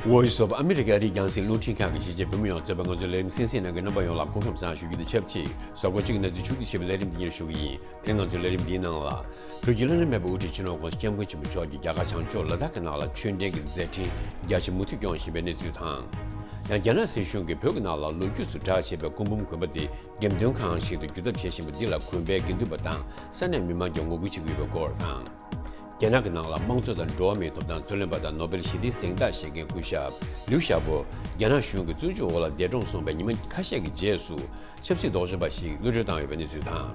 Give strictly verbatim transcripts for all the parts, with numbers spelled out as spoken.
Voice of America ཨ་རིའི་རྒྱང་སྲིང་རླུང་འཕྲིན་ཁང་གི་གཞིས་བྱེས་བོད་མི་ཡོངས་གཙོས་པའི་ང་ཚོའི་ལས་རིམ་གསན་གཟིགས་གནང་མཁན་རྣམ་པ་ཡོངས་ལ་སྐུ་ཁམས་བཟང་ཞུ་རྒྱུ་དང་ཆབས་ཅིག་གཟའ་འཁོར་གཅིག་གི་གནས་ཚུལ་ཕྱོགས་བསྡུས་བྱས་པའི་ལས་རིམ་འདི་ཉིད་ཞུ་གི་ཡིན། དེ་རིང་ང་ཚོའི་ལས་རིམ་འདིའི་ནང་ལ། བོད་ཀྱི་བླ་ན་མེད་པའི་དབུ་ཁྲིད་སྤྱི་ནོར་༸གོང་ས་༸སྐྱབས་མགོན་ཆེན་པོ་མཆོག་གིས་རྒྱ་གར་བྱང་ཕྱོགས་ལ་དྭགས་ཀྱི་ནང་ལ་ཆོས་འབྲེལ་གྱི་མཛད་འཕྲིན་རྒྱ་ཆེ་མུ་མཐུད་སྐྱོང་བཞིན་པའི་གནས་ཚུལ་དང་། ཡང་རྒྱ་ནག་སྲིད་གཞུང་གིས་བོད་ཀྱི་ནང་ལ་ལོ་རྒྱུས་སུ་གྲགས་ཆེ་བའི་སྐུ་འབུམ་དགོན་པ་དེ་འགྲེམས་སྟོན་ཁང་ཞིག་ཏུ་བསྒྱུར་ཐབས་བྱེད་བཞིན་པ་འདི་ལ་དགོན་པའི་དགེ་འདུན་པ་དང་ས་གནས་མི་མང་གིས་ངོ་རྒོལ་བྱེད་ཀྱི་ཡོད་པའི་སྐོར་དང་། རྒྱ་ནག་གི་ནང་ལ་དམངས་གཙོ་དང་འགྲོ་བ་མིའི་ཐོབ་ཐང་རྩོད་ལེན་པ་དང་ནོ་སྦེལ་ཞི་བདེའི་གཟེངས་རྟགས་བཞེས་མཁན་སྐུ་ཞབས་ལིའུ་ཞའོ་པོ་རྒྱ་ནག་གཞུང་གི་བཙོན་འཇུག་འོག་ལ་འདས་གྲོངས་སོང་བའི་ཉི་མ་ཁ་ཤས་ཀྱི་རྗེས་སུ་ཆབ་སྲིད་ལྡོག་ཕྱོགས་པ་ཞིག་གློད་གྲོལ་བཏང་ཡོད་པའི་གནས་ཚུལ་དང་།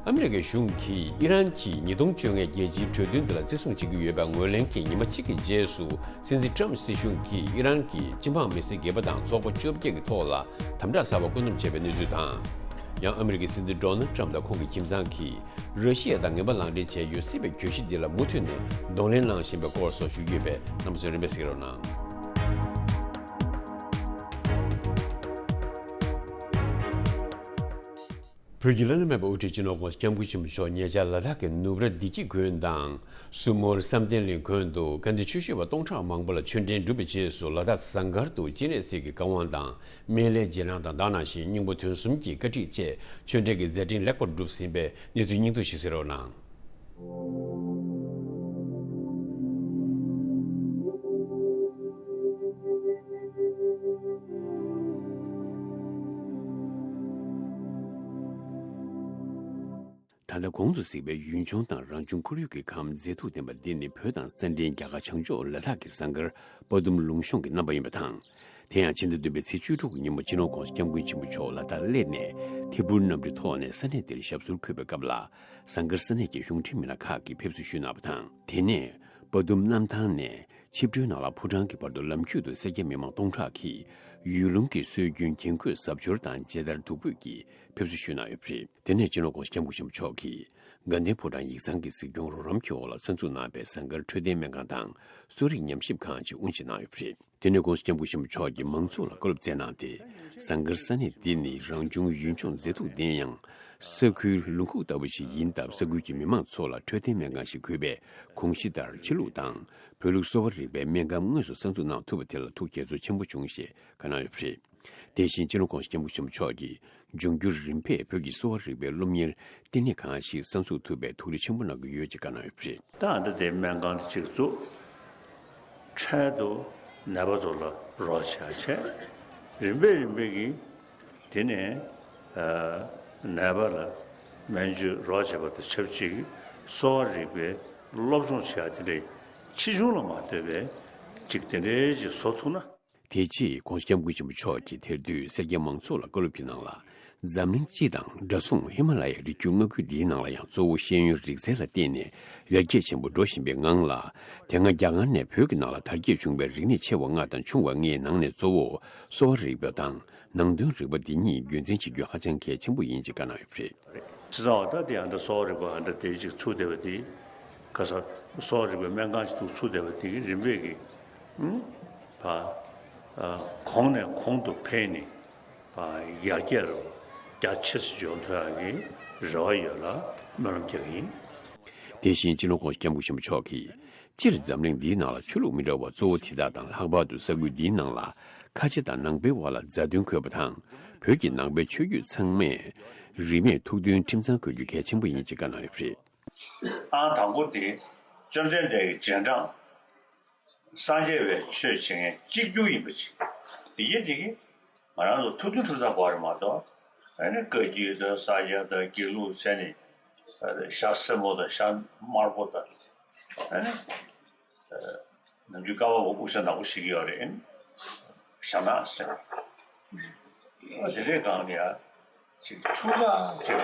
ཨ་མི་རི་ཀའི་གཞུང་གིས་ཨི་རན་གྱིས་ཉིས་སྟོང་བཅོ་ལྔའི་རྒྱལ་སྤྱིའི་གྲོས་མཐུན་དེ་ལ་བརྩི་སྲུང་བྱེད་ཀྱི་ཡོད་པར་ངོས་ལེན་གྱིས་ཉི་མ་གཅིག་གི་རྗེས་སུ་སྲིད་འཛིན་ཊམ་སྲིད་གཞུང་གིས་ཨི་རན་གྱི་སྤྱི་འབངས་མི་སེར་བརྒྱད་པ་དང་ཚོགས་པ་བཅོ་བརྒྱད་ཀྱི་ཐོག་ལ་དམ་དྲག་གསར་པ་བཀོད་འདོམས་བྱས་པའི་གནས་ཚུལ་དང་། ཡང་ཨ་མི་རི་ཀའི་སྲིད་འཛིན་ཌོ་ནལ་ཊམ་དང་ཁོང་གི་ཁྱིམ་ཚང་གིས་ར་ཤི་ཡ་དང་ངན་པ་ལག་འབྲེལ་བྱས་ཡོད་སྲིད་པའི་གྱོད་གཞི་འདི་ལ་མུ་མཐུད་ནས་གདོང་ལེན་གནང་བཞིན་པའི་སྐོར་སོགས་ཞུ་རྒྱུ་ཡོད་པས་རྣམ་པ་ཚོས་རིམ་པས་གཟིགས་རོགས་གནང་། བོད་ཀྱི་བླ་ན་མེད་པའི་དབུ་ཁྲིད་སྤྱི་ནོར་༸གོང་ས་༸སྐྱབས་མགོན་ཆེན་པོ་མཆོག་ཉེ་ཆར་ལ་དྭགས་ཀྱི་ནུབ་ར་བདེ་སྐྱིད་དགོན་དང་སུ་མུར་བསམ་གཏན་གླིང་དགོན་དུ་དགའ་ལྡན་ཆོས་ཞུ་བ་སྟོང་ཕྲག་མང་པོ་ལ་ཆོས་འབྲེལ་བསྒྲུབས་པའི་རྗེས་སུ་ལ་དྭགས་ཟངས་དཀར་དུ་སྤྱན་རས་གཟིགས་ཀྱི་བཀའ་དབང་དང་སྨན་བླའི་རྗེས་གནང་དང་དེ་ནང་བཞིན་སྙིང་པོ་དོན་གསུམ་གྱི་བཀའ་ཁྲིད་བཅས་ཆོས་འབྲེལ་གྱི་མཛད་འཕྲིན་ལེགས་པར་བསྒྲུབས་ཟིན་པའི་གནས་ཚུལ་སྙིང་བསྡུས་ཤིག་གཟིགས་རོགས་གནང་། ད་ལྟ་གོང་དུ་གཟིགས་པའི་ཡུལ་ལྗོངས་དང་རང་བྱུང་ཁོར་ཡུག་གི་ཁམས་མཛེས་སྡུག་ལྡན་པ་འདི་ནི་བོད་དང་ས་འབྲེལ་རྒྱ་གར་བྱང་ཕྱོགས་ལ་དྭགས་ཀྱི་ཟངས་དཀར་དཔའ་གཏུམ་ལུང་གཤོང་གི་རྣམ་པ་ཡིན་པ་དང་། དེ་ཡང་ཕྱི་ཟླ་བདུན་པའི་ཚེས་བཅུ་དྲུག་གི་ཉིན་མོ་སྤྱི་ནོར་༸གོང་ས་༸སྐྱབས་མགོན་ཆེན་པོ་མཆོག་ལ་དྭགས་གླེ་ནས་ཐད་འཕུར་གནམ་གྲུའི་ཐོག་ནས་ས་གནས་འདིར་ཞབས་སོར་འཁོད་པའི་སྐབས་ལ། ཟངས་དཀར་ས་གནས་ཀྱི་གཞུང་འབྲེལ་མི་སྣ་ཁག་གིས་ཕེབས་བསུ་ཞུས་གནང་བ་དང་། དེ་ནས་དཔའ་གཏུམ་གནམ་ཐང་ནས་ཆིབས་འགྲུལ་ནང་ལ་ཕོ་བྲང་གི་བར་དུ་ལམ་རྒྱུད་དུ་སེར་སྐྱ་མི་མང་སྟོང་ཕྲག་གིས་ཡུལ་ལུང་གི་སྲོལ་རྒྱུན་གྱོན་གོས་གཟབ་མཆོར་དང་མཇལ་དར་བདུག་སྤོས་ཀྱིས་ཕེབས་བསུ་ཞུས་གནང་ཡོད་པ་རེད། དེ་ནས་སྤྱི་ནོར་༸གོང་ས་༸སྐྱབས་མགོན་ཆེན་པོ་མཆོག་གིས་དགའ་ལྡན་ཕོ་བྲང་ཡིག་ཚང་གི་གཟིགས་སྐྱོང་རོགས་རམ་གྱི་འོག་ལ་གསར་འཛུགས་གནང་བའི་ཟངས་དཀར་འཕྲོད་བསྟེན་སྨན་ཁང་དང་གསོ་རིག་ཉམས་ཞིབ་ཁང་ཞིག་དབུ་འབྱེད་གནང་ཡོད་པ་རེད། དེ་ནས་༸གོང་ས་༸སྐྱབས་མགོན་ཆེན་པོ་མཆོག་གིས་མང་ཚོགས་ལ་བཀའ་སློབ་སྩལ་གནང་སྟེ། ཟངས་དཀར་ས་གནས་འདི་ནི་རང་བྱུང་ཡུལ་ལྗོངས་མཛེས་སྡུག་ལྡན་ཡང་། ས་ཁུལ་ལུང་ཁུག་ལྟ་བུ་ཞིག་ཡིན་སྟབས། ས་ཁུལ་གྱི་མི་མང་ཚོ་ལ་འཕྲོད་བསྟེན་སྨན་ཁང་ཞིག་དགོས་པས། གོང་གཞི་ལྟར་ཕྱི་ལུགས་དང་བོད་ལུགས་གསོ་བ་རིག་པའི་སྨན་ཁང་དངོས་སུ་གསར་འཛུགས་གནང་ཐུབ་པ་དེ་ལ་ཐུགས་དགྱེས་ཚོར་ཆེན་པོ་བྱུང་ཞེས་བཀའ་གནང་ཡོད་པ་རེད། དེ་བཞིན་སྤྱི་ནོར་༸གོང་ས་༸སྐྱབས་མགོན་ཆེན་པོ་མཆོག་གིས། འབྱུང་འགྱུར་རིམ་པས་བོད་ཀྱི་གསོ་བ་རིག་པའི་སློབ་གཉེར་བསྟི་གནས་ཁང་ཞིག་གསར་འཛུགས་ཐུབ་པའི་ཐུགས་རེ་ཆེན་པོ་གནང་གི་ཡོད་ཅེས་བཀའ་གནང་ཡོད་པ་རེད། ད་ཨ་འདྲ་དེ་སྨན་ཁང་དེ་གཅིག་བཙུགས། འཕྲལ་དུ་ནད་པ་ཚོ་ལ་རོགས་བྱེད་ཡ་བྱས། རིམ་པས་རིམ་པས་ཀྱིས་དེ་ནས་ཨ་ནད་པ་ལ་སྨན་བཅོས་རོགས་བྱེད་པ་དང་ཆབས་ཅིག་གསོ་བ་རིག་པའི་སློབ་སྦྱོང་བྱེད་ཡ་དེ་འདྲའི་ཆེ་ཆུང་ལ་མ་ལྟོས་པའི་ཅིག་དེ་འདྲའི་ཅིག་བཟོ་ཐུབ་ན། དེ་རྗེས་༸གོང་ས་༸སྐྱབས་མགོན་ཆེན་པོ་མཆོག་གིས་དེར་འདུས་སེར་སྐྱ་མང་ཚོགས་ལ་བཀའ་སློབ་ཀྱི་ནང་ལ། འཛམ་གླིང་སྤྱི་དང་འདྲ་མཚུངས་ཧི་མ་ལ་ཡའི་རི་རྒྱུད་མངའ་ཁུལ་འདིའི་ནང་ལ་ཡང་གཙོ་བོ་ཤེས་ཡོན་རིག་རྩལ་ལ་བརྟེན་ནས་ཡར་རྒྱས་ཆེན་པོ་འགྲོ་བཞིན་པའི་ངང་ལ། དེ་སྔ་རྒྱ་གར་ནས་བོད་ཀྱི་ནང་ལ་དར་རྒྱས་བྱུང་བའི་རིག་གནས་ཆེ་བ་ལྔ་དང་ཆུང་བ་ལྔའི་ནང་ནས་གཙོ་བོ་གསོ་བ་རིག་པ་དང་ནང་དོན་རིག་པ་འདི་གཉིས་རྒྱུན་འཛིན་བྱེད་རྒྱུ་ཧ་ཅང་གལ་ཆེན་པོ་ཡིན་ཅེས་བཀའ་གནང་ཡོད་པ་རེད། བྱས་ཙང་ད་དེ་ཡང་ད་གསོ་བ་རིག་པ་ཨ་འདྲ་དེ་ཅིག་ཚུགས་བསྡད་པ་དེ། ཁ་སང་གསོ་བ་རིག་པའི་སྨན་ཁང་ཞིག་འདུག་ཚུགས་བསྡད་པ་དེ་གི་རིམ་པས་ཀྱི། ཨུམ། ཕ། ཨ། གོང་ནས་གོང་དུ་འཕེལ་ནས། ཕ། ཡར་རྒྱས་རུ་རྒྱ་ཆེ་སར་འགྱོ་ཐུབ་ཡག་གི་རེ་བ་ཡོད་ལ་སྨོན་ལམ་རྒྱག་གི་ཡིན། དེ་བཞིན་སྤྱི་ནོར་༸གོང་ས་༸སྐྱབས་མགོན་ཆེན་པོ་མཆོག་གིས། སྤྱིར་འཛམ་གླིང་འདིའི་ནང་ལ་ཆོས་ལུགས་མི་འདྲ་བ་གཙོ་བོ་དེ་དག་དང་། ལྷག་པར་དུ་ས་ཁུལ་འདིའི་ནང་ལ་ཁ་ཆེ་དང་ནང་པའི་དབར་ལ་མཛའ་མཐུན་དགོས་པ་དང་། བོད་ཀྱི་ནང་པའི་ཆོས་བརྒྱུད་ཚང་མས་རིས་མེད་ཐུགས་མཐུན་ཁྲིམས་གཙང་དགོས་རྒྱུ་གལ་ཆེན་པོ་ཡིན་ཅེས་བཀའ་གནང་ཡོད་པ་རེད། ཨང་དང་པོ་དེ་བཅོམ་ལྡན་འདས་ཀྱི་རྗེས་འབྲང་། སངས་རྒྱས་པའི་ཆོས་བྱེད་མཁན་གཅིག་གྱུར་ཡིན་པ་ཅིག་དེ་ཡིན་དེ་གིས་ང་རང་ཚོ་ཐུགས་མཐུན་ཁྲིམས་གཙང་དགོས་རེད་མ་གཏོགས། ཨ་ནི་བཀའ་བརྒྱུད་དང་ས་སྐྱ་དང་དགེ་ལུགས་བྱས་ནས་ཤ་སེར་མོ་དང་ཤ་དམར་པོ་དང་། ཨ་ནི། ནམ་རྒྱུན་ཀ་བ་བོ་དབུ་ཞྭ་ནག་པོ་ཞིག་ཡོད་རེད། ཞྭ་ནག་ཟེར། ཨ་དེ་འདྲའི་སྒང་ནས་ཡ། ཅིག་ཆུང་ཙག་ཅིག་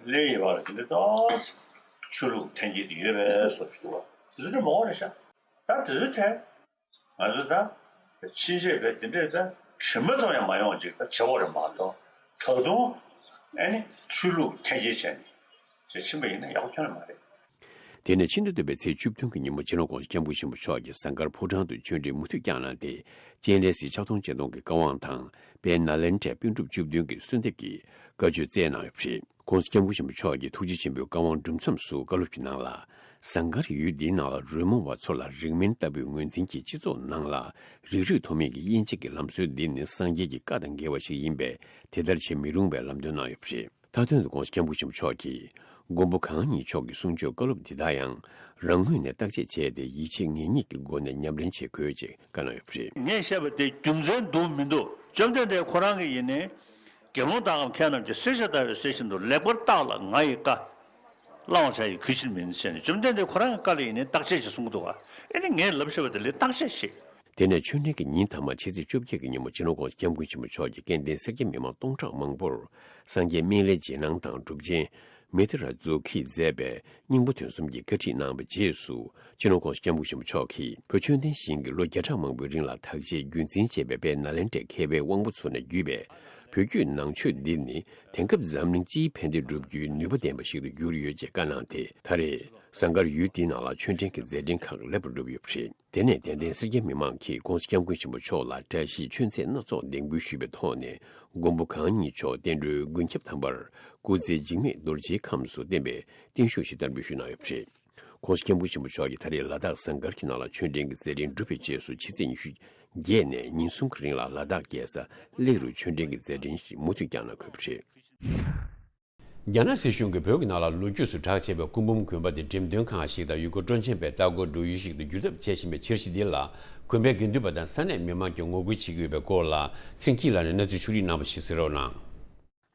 ལས་ཡིན་པ་ལ་དེ་འདྲའི་ཏོག་ཙམ་ཆོས་ལུགས་འཐེན་འཁྱེར་དེ་ཡོད་པའི་བཟོ་ཞིག་འདུག་བ། དེ་ཚོ་དེ་མང་བ་རེད་ཤག་ད་དེ་ཚོའི་གྲས་ང་ཚོ་ད་ཕྱིན་ཆད་པའི་དེ་འདྲའི་ད་དྲན་པ་ཙམ་ཡང་མ་ཡོང་བ་ཅིག་ད་བྱེད་དགོས་རེད་མ་གཏོགས། ད་དུང་ཨ་ནི་ཆོས་ལུགས་འཐེན་འཁྱེར་བྱས་ནས་ཅིག་ཕྱིན་པ་ཡིན་ན་ཡག་པོ་ཁྱོན་ནས་མ་རེད། དེ་ནས་ཕྱི་ཟླ་བདུན་པའི་ཚེས་བཅུ་བདུན་གྱི་ཉིན་མོ་སྤྱི་ནོར་༧གོང་ས་༧སྐྱབས་མགོན་ཆེན་པོ་མཆོག་གིས་ཟངས་དཀར་ཕོ་བྲང་དུ་ཆོས་འབྲེལ་མུ་མཐུད་བསྐྱངས་གནང་སྟེ། སྤྱན་རས་གཟིགས་ཕྱག་སྟོང་སྤྱན་སྟོང་གི་བཀའ་དབང་དང་། དཔལ་ནཱ་ལེནྡྲའི་པཎ་གྲུབ་བཅུ་བདུན་གྱི་གསོལ་འདེབས་ཀྱི་བཀའ་ཆོས་སྩལ་གནང་ཡོད་པ་རེད། ༸གོང་ས་༧སྐྱབས་མགོན་ཆེན་པོ་མཆོག་གིས་ཐུགས་རྗེ་ཆེན་པོའི་བཀའ་དབང་སྒྲུབ་མཚམས་སུ་བཀའ་སློབ་ཀྱི་ནང་ལ། ཟངས་དཀར་ཡུལ་འདིའི་ནང་ལ་རོལ་མོ་བ་ཚོ་ལ་རིང་མིན་ལྟ་བུའི་ངོས་འཛིན་གྱིས་སྤྱི་ཚོགས་ནང་ལ་རིགས་རུས་མཐོ་དམན་གྱི་དབྱེ་འབྱེད་ཀྱི་ལམ་སྲོལ་འདི་ནི་སངས་རྒྱས་ཀྱི་བཀའ་དང་འགལ་བ་ཞིག་ཡིན་པས། དེ་ལྟར་བྱེད་མི་རུང་བའི་ལམ་སྟོན་གནང་ཡོད་པ་རེད། མཐའ་དོན་དུ་༸གོང་ས་༧སྐྱབས་མགོན་ཆེན་པོ་མཆོག་གིས། མགོན་པོ་གང་ཉིད་མཆོག་གི་གསུང་ཆོས་བཀའ་སློབ་འདི་དག་ཡང་། རང་ངོས་ནས་བརྟག་དཔྱད་བྱས་ཏེ། ཡིད་ཆེས་ངེས་རྙེད་ཀྱི་སྒོ་ནས་ཉམས་ལེན་བྱེད་དགོས་ཅེས་བཀའ་གནང་ཡོད་པ་རེད། ངས་བཤད་པ་དེ་རྒྱུ་མཚན་འདུག་མི་འདུག་བཅོམ་ལྡན་འདས་ཁོ་རང་གིས་ཡིན་ནའི། དགེ་སློང་དག་གམ་མཁས་རྣམས་ཀྱིས། བསྲེགས་བཅད་བརྡར་བའི་གསེར་བཞིན་དུ། ལེགས་པར་བརྟགས་ལ་ང་ཡི་བཀའ། བླང་བར་བྱ་ཡི་གུས་ཕྱིར་མིན། ཟེར་ནས་བཅོམ་ལྡན་འདས་ཁོ་རང་གི་བཀའ་ལ་ཡིན་ནའི་བརྟག་དཔྱད་ཅིག་གསུང་གི་འདུག་ག་ཨེ་ནི་ངས་ལབ་བཞག་པ་དེ་ལ་བརྟག་དཔྱད་བྱེད། དེ་ནས་ཆོས་འབྲེལ་གྱི་ཉིན་མཐའ་མ་ཕྱི་ཚེས་བཅོ་བརྒྱད་ཀྱི་ཉིན་མོ་སྤྱི་ནོར་༸གོང་ས་༧སྐྱབས་མགོན་ཆེན་པོ་མཆོག་གིས་སྐལ་ལྡན་སེར་སྐྱ་མི་མང་སྟོང་ཕྲག་མང་པོར། སངས་རྒྱས་སྨན་བླའི་རྗེས་གནང་དང་གྲུབ་ཆེན་མི་ཏྲ་ཛོ་ཁིས་མཛད་པའི་སྙིང་པོ་དོན་གསུམ་གྱི་བཀའ་ཁྲིད་གནང་བའི་རྗེས་སུ། སྤྱི་ནོར་༸གོང་ས་༧སྐྱབས་མགོན་ཆེན་པོ་མཆོག་གིས། བོད་ཆོས་ལྡན་ཞིང་གི་ལོ་བརྒྱ་ཕྲག་མང་པོའི་རིང་ལ་དག་ཆའི་རྒྱུན་འཛིན་བྱས་པའི་དཔལ་ནཱ་ལེནྡྲའི་མཁས་པའི་དབང་པོ་ཚོ་ནས་བརྒྱུད་པའི་བོད་བརྒྱུད་ནང་ཆོས་འདི་ནི། དེང་སྐབས་འཛམ་གླིང་སྤྱིའི་ཕན་བདེ་བསྒྲུབ་རྒྱུའི་ནུས་པ་ལྡན་པ་ཞིག་ཏུ་གྱུར་ཡོད་ཅེས་བཀའ་གནང་སྟེ། ད་རེས་ཟངས་དཀར་ཡུལ་འདིའི་ནང་ལ་ཆོས་འབྲེལ་གྱི་མཛད་འཕྲིན་ཁག་ལེགས་པར་གྲུབ་ཡོད་པ་རེད། དེ་ནས་དད་ལྡན་སེར་སྐྱ་མི་མང་གིས་༸གོང་ས་༧སྐྱབས་མགོན་ཆེན་པོ་མཆོག་ལ་བཀྲ་ཤིས་ཆོས་མཛད་སྣ་ཚོགས་འདེགས་འབུལ་ཞུས་པའི་ཐོག་ནས། མགོན་པོ་གང་ཉིད་མཆོག་བསྟན་འགྲོའི་མགོན་སྐྱབས་དམ་པར་སྐུ་ཚེ་འཇིགས་མེད་རྡོ་རྗེའི་ཁམས་སུ་བརྟན་པའི་བརྟན་བཞུགས་ཤིག་བསྟར་འབུལ་ཞུས་གནང་ཡོད་པ་རེད། ༸གོང་ས་༧སྐྱབས་མགོན་ཆེན་པོ་མཆོག་གིས་ད་རེས་ལ་དྭགས་ཟངས་དཀར་གྱི་ནང་ལ་ཆོས་འབྲེལ་གྱི་མཛད་འཕྲིན་གྲུབ་པའི་རྗེས་སུ། ཕྱི་ཚེས་ཉི་ཤུ་བརྒྱད་ནས་ཉིན་གསུམ་གྱི་རིང་ལ་ལ་དྭགས་རྒྱལ་ས་གླེ་རུ་ཆོས་འབྲེལ་གྱི་མཛད་འཕྲིན་ཞིག་མུ་མཐུད་བསྐྱངས་གནང་དགོས་པ་རེད། རྒྱ་ནག་སྲིད་གཞུང་གིས་བོད་ཀྱི་ནང་ལ་ལོ་རྒྱུས་སུ་གྲགས་ཆེ་བའི་སྐུ་འབུམ་དགོན་པ་དེ་འགྲེམས་སྟོན་ཁང་ཞིག་དང་ཡུལ་སྐོར་སྤྲོ་འཆམ་པའི་ལྟ་སྐོར་འགྲོ་ཡུལ་ཞིག་ཏུ་འགྱུར་ཐབས་བྱེད་བཞིན་པའི་འཆར་གཞི་འདི་ལ། དགོན་པའི་དགེ་འདུན་པ་དང་ས་གནས་མི་མང་གིས་ངོ་རྒོལ་བྱེད་ཀྱི་ཡོད་པའི་སྐོར་ལ། ཚེ་སྐྱིད་ལགས་ནས་གནས་ཚུལ་ཕྱོགས་བསྒྲིགས་གནང་བ་ཞིག་གསན་རོགས་གནང་།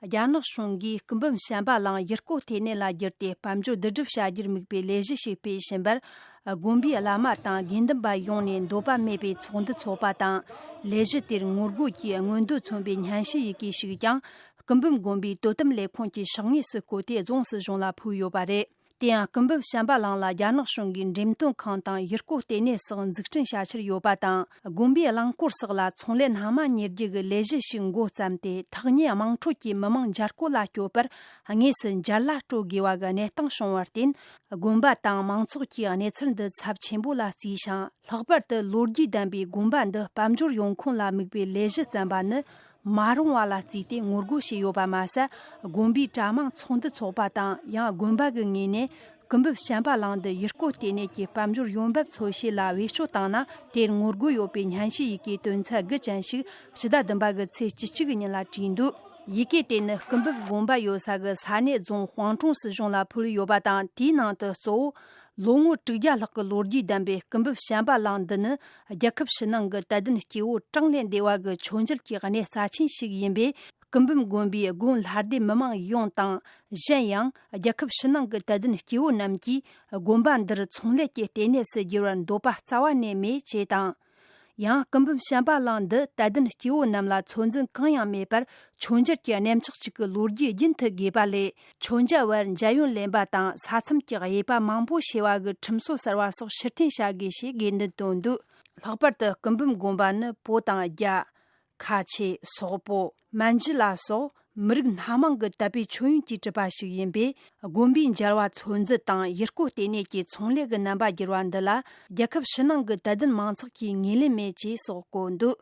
རྒྱ་ནག་གཞུང་གིས་སྐུ་འབུམ་བྱམས་པ་གླིང་ཡུལ་སྐོར་ལྟེ་གནས་ལ་བསྒྱུར་ཏེ། དཔལ་འབྱོར་བསྡུ་སྒྲིག་བྱ་རྒྱུར་དམིགས་པའི་ལས་གཞི་ཞིག་སྤེལ་བཞིན་པར། དགོན་པའི་བླ་མ་དང་དགེ་འདུན་པ་ཡོངས་ནས་འདོད་པ་མེད་པའི་ཚོགས་འདུ་འཚོགས་པ་དང་། ལས་གཞི་དེར་ངོ་རྒོལ་གྱི་མངོན་འདོད་མཚོན་པའི་སྙན་ཞུ་ཡི་གེ་ཞིག་ཀྱང་། སྐུ་འབུམ་དགོན་པའི་དོ་དམ་ལས་ཁུངས་ཀྱི་ཕྱག་ངོས་སུ་བཀོད་དེ་རྫོང་སྲིད་གཞུང་ལ་ཕུལ་ཡོད་པ་རེད། དེ་ཡང་སྐུ་འབུམ་བྱམས་པ་གླིང་ལ་རྒྱ་ནག་གཞུང་གིས་འགྲེམས་སྟོན་ཁང་དང་ཡུལ་སྐོར་ལྟེ་གནས་སོགས་འཛུགས་སྐྲུན་བྱ་འཆར་ཡོད་པ་དང་། དགོན་པའི་རླངས་འཁོར་སོགས་ལ་ཚོང་ལས་སྣ་མང་གཉེར་རྒྱུ་གི་ལས་གཞི་ཞིག་འགོ་བརྩམས་ཏེ། ཐག་ཉེ་དམངས་ཁྲོད་ཀྱི་མི་མང་མཇལ་སྐོར་ལ་སྐྱོད་པར་དངོས་སུ་མཇལ་ལ་སྤྲོད་དགོས་པ་གི་གནས་སྟངས་བྱུང་བར་བརྟེན། དགོན་པ་དང་མང་ཚོགས་ཀྱིས་གནས་ཚུལ་འདི་ཚབས་ཆེན་པོ་ལ་བརྩིས་ཤིང་། ལྷག་པར་དུ་ལོ་རྒྱུས་ལྡན་པའི་དགོན་པ་འདི་དཔལ་འབྱོར་ཡོང་ཁུངས་ལ་དམིགས་པའི་ལས་གཞི་བརྩམས་པ་ནི། མ་རུང་བ་ལ་བརྩིས་ཏེ་ངོ་རྒོལ་བྱས་ཡོད་པ་མ་ཟད། དགོན་པའི་གྲྭ་མང་ཚོགས་འདུ་འཚོགས་པ་དང་། ཡང་དགོན་པ་གི་ངོས་ནས་སྐུ་འབུམ་བྱམས་པ་གླིང་འདི་ཡུལ་སྐོར་ལྟེ་གནས་ཀྱི་དཔལ་འབྱོར་ཡོང་འབབ་འཚོལ་བྱེད་ལ་བེད་སྤྱོད་བཏང་ན། དེར་ངོ་རྒོལ་ཡོད་པའི་སྙན་ཞུ་ཡི་གེ་དོན་ཚན་དགུ་ཅན་ཞིག་ཕྱི་ཟླ་བདུན་པ་གི་ཚེས་བཅུ་གཅིག་གི་ཉིན་ལ་བྲིས་འདུག་ཡི་གེ་དེ་ནི་སྐུ་འབུམ་དགོན་པ་ཡོད་ས་གི་ས་གནས་རྫོང་དཔོན་གྲོང་སྲིད་གཞུང་ལ་ཕུལ་ཡོད་པ་དང་། དེའི་ནང་དུ་གཙོ་བོ། ལོ་ངོ་དྲུག་བརྒྱ་ལྷག་གི་ལོ་རྒྱུས་ལྡན་པའི་སྐུ་འབུམ་བྱམས་པ་གླིང་འདི་ནི། རྒྱལ་ཁབ་ཕྱི་ནང་གི་དད་ལྡན་སྐྱེ་བོ་གྲངས་ལས་འདས་པ་གི་མཆོད་མཇལ་གྱི་གནས་རྩ་ཆེན་ཞིག་ཡིན་པས། སྐུ་འབུམ་དགོན་པའི་དགོན་ལྷ་སྡེ་མི་མང་ཡོངས་དང་། གཞན་ཡང་རྒྱལ་ཁབ་ཕྱི་ནང་གི་དད་ལྡན་སྐྱེ་བོ་རྣམས་ཀྱིས་དགོན་པ་འདིར་ཚོང་ལས་ཀྱི་ལྟེ་གནས་སུ་བསྒྱུར་བར་འདོད་པ་རྩ་བ་ནས་མེད་ཅེས་དང་། ཡང་སྐུ་འབུམ་བྱམས་པ་གླིང་འདི་དད་ལྡན་སྐྱེ་བོ་རྣམས་ལ་ཚོད་འཛིན་གང་ཡང་མེད་པར། མཆོད་མཇལ་གྱི་གནས་མཆོག་ཅིག་གི་ལོ་རྒྱུས་རྒྱུན་མཐུད་དགོས་པ་ལས། མཆོད་མཇལ་བར་མཇལ་ཡོན་ལེན་པ་དང་ས་མཚམས་ཀྱི་དབྱེ་བ་མང་པོ་ཕྱེ་བ་གི་ཁྲིམས་སྲོལ་གསར་བ་སོགས་ཕྱིར་འཐེན་བྱ་དགོས་ཞེས་དགོས་འདུན་བཏོན་འདུག་ལྷག་པར་དུ་སྐུ་འབུམ་དགོན་པ་ནི་བོད་དང་རྒྱ། ཁ་ཆེ། སོག་པོ། མན་ཇུ་ལ་སོགས་མི་རིགས་སྣ་མང་གི་དད་པའི་མཆོད་ཡོན་གྱིས་གྲུབ་པ་ཞིག་ཡིན་པས། དགོན་པའི་མཇལ་བ་ཚོད་འཛིན་དང་ཡུལ་སྐོར་ལྟེ་གནས་ཀྱི་ཚོང་ལས་ཀྱི་རྣམ་པ་བསྒྱུར་བ་འདི་ལ། རྒྱལ་ཁབ་ཕྱི་ནང་གི་དད་ལྡན་མང་ཚོགས་ཀྱིས་ངོས་ལེན་མེད་ཅེས་སོགས་བཀོད་འདུག་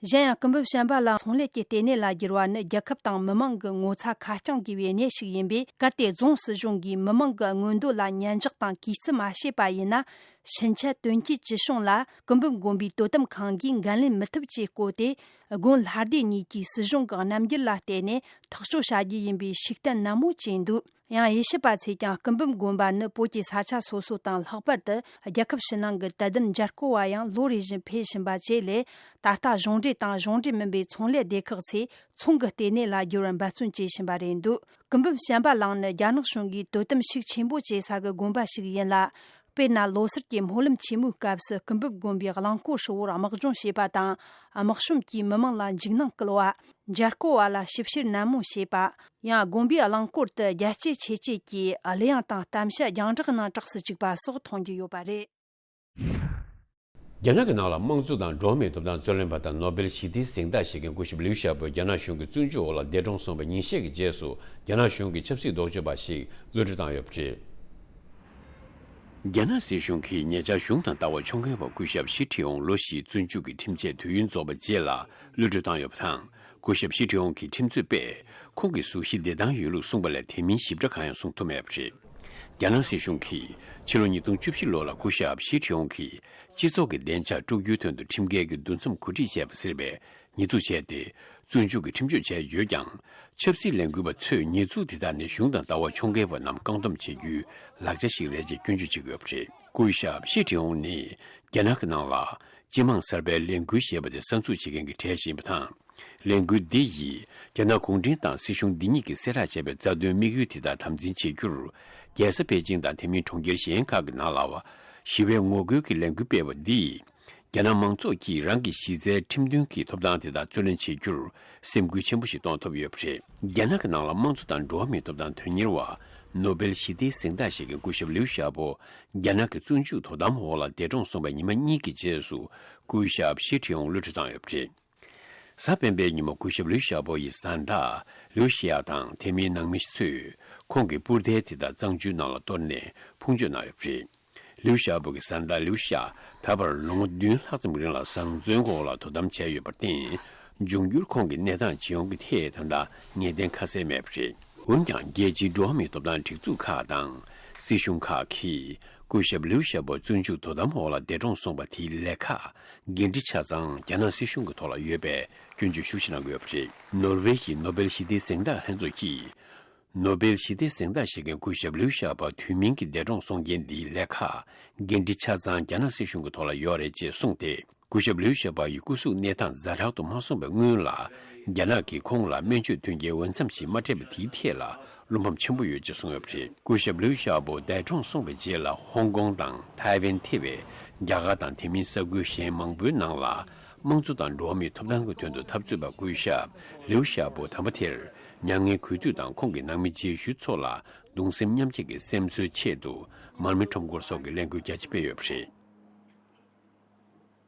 གཞན་ཡང་སྐུ་འབུམ་བྱམས་པ་གླིང་ཚོང་ལས་ཀྱི་ལྟེ་གནས་ལ་བསྒྱུར་བ་ནི་རྒྱལ་ཁབ་དང་མི་མང་གི་ངོ་ཚ་ཁ་སྐྱེངས་དགོས་པའི་གནས་ཤིག་ཡིན་པས། གལ་ཏེ་རྫོང་སྲིད་གཞུང་གིས་མི་མང་གི་མངོན་འདོད་ལ་ཉན་འཇོག་དང་གུས་བརྩི་མ་བྱས་པ་ཡིན་ན། ཕྱིན་ཆད་དོན་རྐྱེན་ཅི་བྱུང་ལ་སྐུ་འབུམ་དགོན་པའི་དོ་དམ་ཁང་གིས་འགན་ལེན་མི་ཐུབ་ཅེས་བཀོད་དེ། དགོན་ལྷ་སྡེ་གཉིས་ཀྱིས་སྲིད་གཞུང་གི་རྣམ་འགྱུར་ལ་བལྟས་ནས་ཐག་གཅོད་བྱ་རྒྱུ་ཡིན་པའི་ཤུགས་བསྟན་ནན་མོ་བྱས་འདུག་ཡང་དབྱེ་ཞིབ་པ་ཚོས་ཀྱང་སྐུ་འབུམ་དགོན་པ་ནི་བོད་ཀྱི་ས་ཆ་སོ་སོ་དང་། ལྷག་པར་དུ་རྒྱལ་ཁབ་ཕྱི་ནང་གི་དད་ལྡན་མཇལ་སྐོར་བ་ཡང་ལོ་རེ་བཞིན་འཕེལ་བཞིན་པ་བཅས་ལས། ད་ལྟ་གཞུང་འབྲེལ་དང་གཞུང་འབྲེལ་མིན་པའི་ཚོང་ལས་སྡེ་ཁག་ཚོས་ཚོང་གི་ལྟེ་གནས་ལ་བསྒྱུར་བར་འབད་བརྩོན་བྱེད་བཞིན་པ་རེད་འདུག་སྐུ་འབུམ་བྱམས་པ་གླིང་ནི་རྒྱ་ནག་གཞུང་གིས་དོ་དམ་ཤུགས་ཆེན་པོ་བྱེད་ས་གི་དགོན་པ་ཞིག་ཡིན་ལ། དཔེར་ན། ལོ་སར་གྱི་སྨོན་ལམ་ཆེན་མོའི་སྐབས་སུ་སྐུ་འབུམ་དགོན་པའི་རླངས་འཁོར་ཧྲིལ་བོར་དམག་སྦྱོང་བྱེད་པ་དང་། དམག་གཤོམ་གྱིས་མི་མང་ལ་འཇིགས་སྣང་སྐུལ་བ། མཇལ་སྐོར་བ་ལ་ཞིབ་བཤེར་ནན་མོ་བྱེད་པ། ཡང་དགོན་པའི་རླངས་འཁོར་དུ་རྒྱལ་གཅེས་ཆེ་བཅས་ཀྱི་གླུ་དབྱངས་དང་གཏམ་བཤད་རྒྱང་བསྒྲགས་ནང་གྲགས་སུ་བཅུག་པ་སོགས་མཐོང་རྒྱུ་ཡོད་པ་རེད། རྒྱ་ནག་གི་ནང་ལ་དམངས་གཙོ་དང་འགྲོ་བ་མིའི་ཐོབ་ཐང་རྩོད་ལེན་པ་དང་ནོ་སྦེལ་ཞི་བདེའི་གཟེངས་རྟགས་བཞེས་མཁན་སྐུ་ཞབས་ལིའུ་ཞའོ་པོ་རྒྱ་ནག་གཞུང་གི་བཙོན་འཇུག་འོག་ལ་འདས་གྲོངས་སོང་བའི་ཉིན་ཤས་ཀྱི་རྗེས་སུ། རྒྱ་ནག་གཞུང་གིས་ཆབ་སྲིད་ལྡོག་ཕྱོགས་པ་ཞིག་གློད་གྲོལ་བཏང་ཡོད་པ་རེད། རྒྱ་ནག་སྲིད་གཞུང་གིས་ཉེ་ཆར་གཞུང་དང་ལྟ་བ་ཕྱོགས་འགལ་བ་སྐུ་ཞབས་ཞི་ཁྲི་ཧོང་ལོ་བཞིའི་བཙོན་འཇུག་གི་ཁྲིམས་ཆད་དུས་ཡུན་རྫོགས་པའི་རྗེས་ལ་གློད་གྲོལ་བཏང་ཡོད་པ་དང་། སྐུ་ཞབས་ཞི་ཁྲི་ཧོང་གི་ཁྲིམས་རྩོད་པས་ཁོང་གི་གཟུགས་གཞི་བདེ་ཐང་ཡོད་ལུགས་གསུངས་པ་ལས་དེ་མིན་ཞིབ་ཕྲ་གང་ཡང་གསུང་ཐུབ་མེད་པ་རེད། རྒྱ་ནག་སྲིད་གཞུང་གིས་ཕྱི་ལོ་ཉིས་སྟོང་བཅུ་བཞི་ལོ་ལ་སྐུ་ཞབས་ཞི་ཁྲི་ཧོང་གིས་སྤྱི་ཚོགས་ཀྱི་བདེ་འཇགས་དཀྲུག་རྒྱུའི་དོན་དུ་ཁྲིམས་འགལ་གྱི་འདུ་འཛོམས་གོ་སྒྲིག་བྱས་པ་ཟེར་བའི་ཉེས་འཛུགས་བྱས་ཏེ། བཙོན་འཇུག་གི་ཁྲིམས་གཅོད་བྱས་ཡོད་ཀྱང་། ཆབ་སྲིད་ལས་འགུལ་བ་ཚོས་ཉེས་འཛུགས་དེ་དག་ནི་གཞུང་དང་ལྟ་བ་ཕྱོགས་འགལ་བ་རྣམས་བཀག་སྡོམ་བྱེད་རྒྱུའི་ལག་ཆ་ཞིག་རེད་ཅེས་སྐྱོན་བརྗོད་བྱེད་ཀྱི་ཡོད་པ་རེད། སྐུ་ཞབས་ཞི་ཁྲི་ཧོང་ནི་རྒྱ་ནག་གི་ནང་ལ་སྤྱི་དམངས་གསར་པའི་ལས་འགུལ་ཞེས་པ་དེ་གསར་འཛུགས་བྱེད་མཁན་གྱི་གྲས་ཤིག་ཡིན་པ་དང་། ལས་འགུལ་འདི་ཡིས་རྒྱ་ནག་གུང་ཁྲན་ཏང་སྲིད་གཞུང་འདི་ཉིད་ཀྱིས་གསལ་བསྒྲགས་བྱས་པའི་རྩ་དོན་དམིགས་ཡུལ་དེ་དག་དམ་འཛིན་བྱེད་རྒྱུར། རྒྱལ་ས་པེ་ཅིང་དང་དེ་མིན་གྲོང་ཁྱེར་གཞན་ཁག་གི་ནང་ལ་ཞི་བའི་ངོ་རྒོལ་གྱི་ལས་འགུལ་སྤེལ་བ་འདིས། རྒྱ་ནག་མང་ཚོགས་ཀྱིས་རང་གི་གཞི་རྩའི་ཁྲིམས་མཐུན་གྱི་ཐོབ་ཐང་དེ་དག་རྩོད་ལེན་བྱེད་རྒྱུར་སེམས་འགུལ་ཆེན་པོ་ཞིག་གཏོང་ཐུབ་ཡོད་པ་རེད། རྒྱ་ནག་གི་ནང་ལ་དམངས་གཙོ་དང་འགྲོ་བ་མིའི་ཐོབ་ཐང་དོན་གཉེར་བ། ནོ་སྦེལ་ཞི་བདེའི་གཟེངས་རྟགས་བཞེས་མཁན་སྐུ་ཞབས་ལིའུ་ཞའོ་པོ་རྒྱ་ནག་གི་བཙོན་འཇུག་དོ་དམ་འོག་ལ་འདས་གྲོངས་སོང་བའི་ཉི་མ་གཉིས་ཀྱི་རྗེས་སུ་སྐུ་ཞབས་ཞི་ཁྲི་ཧོང་གློད་གྲོལ་བཏང་ཡོད་པ་རེད། གཟའ་སྤེན་པའི་ཉིན་མོ་སྐུ་ཞབས་ལིའུ་ཞའོ་པོ་ཡི་བཟའ་ཟླ་ལིའུ་ཞི་ཡ་དང་དེ་མིན་ནང་མི་ཚོས་ཁོང་གི་པུར་རྡེལ་དེ་དག་གཙང་ཆུའི་ནང་ལ་གཏོར་ནས་ཕུང་མཆོད་གནང་ཡོད་པ་རེད། ལིའུ་ཞའོ་པོ་གི་བཟའ་ཟླ་ལིའུ་ཞ་ད་བར་ལོ་ངོ་བདུན་ལྷག་ཙམ་རིང་ལ་བཟང་བཙོན་འོག་ལ་དོ་དམ་བྱས་ཡོད་པར་བརྟེན། འབྱུང་འགྱུར་ཁོང་གི་གནས་སྟངས་ཇི་ཡོང་གི་ཐད་ད་ལྟ་ངེས་གཏན་ཁ་གསལ་མེད་པ་རེད། འོན་ཀྱང་རྒྱལ་སྤྱིའི་འགྲོ་བ་མིའི་ཐོབ་ཐང་སྒྲིག་འཛུགས་ཁག་དང་སྲིད་གཞུང་ཁག་གིས་སྐུ་ཞབས་ལིའུ་ཞའོ་པོ་བཙོན་འཇུག་དོ་དམ་འོག་ལ་འདས་གྲོངས་སོང་བ་དེའི་ལས་ཁག་འགན་འཁྲི་ཆ་ཚང་རྒྱ་ནག་སྲིད་གཞུང་གི་ཐོག་ལ་ཡོད་པའི་སྐྱོན་བརྗོད་ཤུགས་ཆེ་གནང་གི་ཡོད་པ་རེད། ནོར་ཝེ་ཡི་ནོ་སྦེལ་ཞི་བདེའི་གཟེངས་རྟགས་ལྷན་ཚོགས་ཀྱིས། ནོ་སྦེལ་ཞི་བདེའི་གཟེངས་རྟགས་བཞེས་མཁན་སྐུ་ཞབས་ལིའུ་ཞའོ་པོ་དུས་མིན་གྱི་འདས་གྲོངས་སོང་རྐྱེན་འདིའི་ལས་ཁག་འགན་འཁྲི་ཆ་ཚང་རྒྱ་ནག་སྲིད་གཞུང་གི་ཐོག་ལ་ཡོད་རེད་ཅེས་གསུངས་ཏེ། སྐུ་ཞབས་ལིའུ་ཞའོ་པོ་ཡི་སྐུ་གཟུགས་གནས་སྟངས་ཛ་དྲག་ཏུ་མ་སོང་བའི་སྔོན་ལ། རྒྱ་ནག་གིས་ཁོང་ལ་སྨན་བཅོས་མཐུན་རྐྱེན་འོས་འཚམ་ཞིག་མ་སྤྲད་པ་དེའི་ཐད་ལ་བློ་ཕམ་ཆེན་པོ་ཡོད་ཅེས་གསུངས་ཡོད་པ་རེད། སྐུ་ཞབས་ལིའུ་ཞའོ་པོ་འདས་གྲོངས་སོང་བའི་རྗེས་ལ་ཧོང་ཀོང་དང་ཐའེ་ཝན་ཐེ་བའི་རྒྱ་གར་དང་དེ་མིན་ས་ཁུལ་གཞན་མང་པོའི་ནང་ལ་དམངས་གཙོ་དང་འགྲོ་བ་མིའི་ཐོབ་ཐང་གི་དོན་དུ་འཐབ་རྩོད་པ་སྐུ་ཞབས་ལིའུ་ཞའོ་པོ་དམ་པ་དེར། མྱ་ངན་གུས་འདུད་དང་ཁོང་གི་ནང་མི་རྗེས་ཤུལ་ཚོ་ལ་གདུང་སེམས་མཉམ་སྐྱེད་ཀྱི་སེམས་གསོའི་ཆེད་དུ་མར་མེ་ཁྲོམ་སྐོར་སོགས་ཀྱི་ལས་འགུལ་རྒྱ་ཆེ་སྤེལ་ཡོད་པ་རེད།